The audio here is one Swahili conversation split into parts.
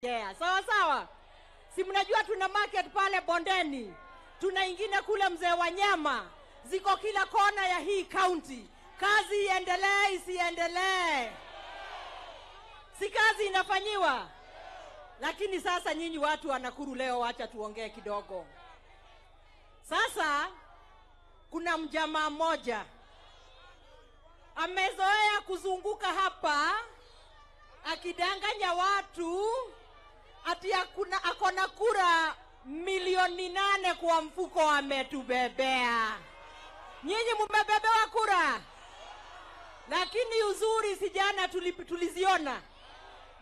Yeah, sawa sawa. Si mnajua tuna market pale Bondeni, tuna ingine kule Mzee Wanyama, ziko kila kona ya hii county. Kazi iendelee isiendelee? Si kazi inafanyiwa? Lakini sasa nyinyi watu wa Nakuru leo, wacha tuongee kidogo. Sasa kuna mjamaa mmoja amezoea kuzunguka hapa akidanganya watu ati akona kura 8 milioni kwa mfuko ametubebea. Nyinyi mumebebewa kura, lakini uzuri si jana tuliziona.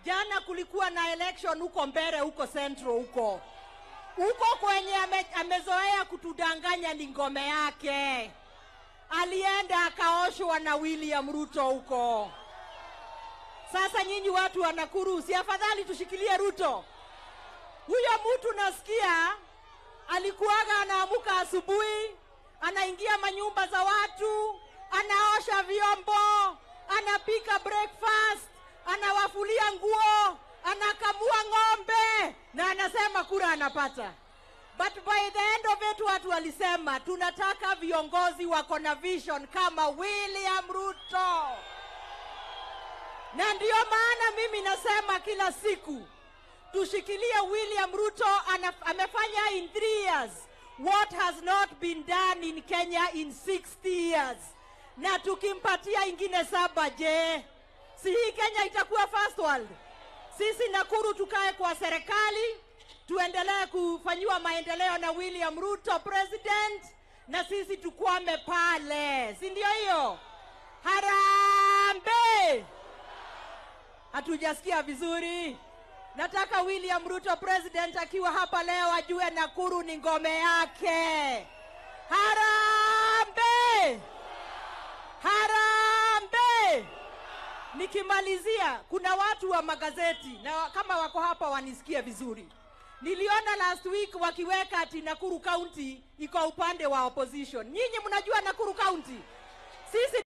Jana kulikuwa na election huko Mbere, huko Central, huko huko kwenye amezoea kutudanganya ni ngome yake. Alienda akaoshwa na William Ruto huko. Sasa nyinyi watu wa Nakuru, si afadhali tushikilie Ruto? Huyo mtu nasikia alikuwaga anaamuka asubuhi, anaingia manyumba za watu, anaosha vyombo, anapika breakfast, anawafulia nguo, anakamua ng'ombe na anasema kura anapata. But by the end of it watu walisema tunataka viongozi wako na vision kama William Ruto. Na ndiyo maana mimi nasema kila siku tushikilie William Ruto. Amefanya in 3 years what has not been done in Kenya in 60 years. Na tukimpatia ingine 7, je, si hii Kenya itakuwa first world? Sisi Nakuru tukae kwa serikali, tuendelee kufanyiwa maendeleo na William Ruto president, na sisi tukwame pale, si ndio hiyo? Harambee! Hatujasikia vizuri. Nataka William Ruto president akiwa hapa leo ajue Nakuru ni ngome yake. Harambee! Harambee! Nikimalizia, kuna watu wa magazeti na kama wako hapa wanisikie vizuri. Niliona last week wakiweka ati Nakuru County iko upande wa opposition. Nyinyi mnajua Nakuru County? Sisi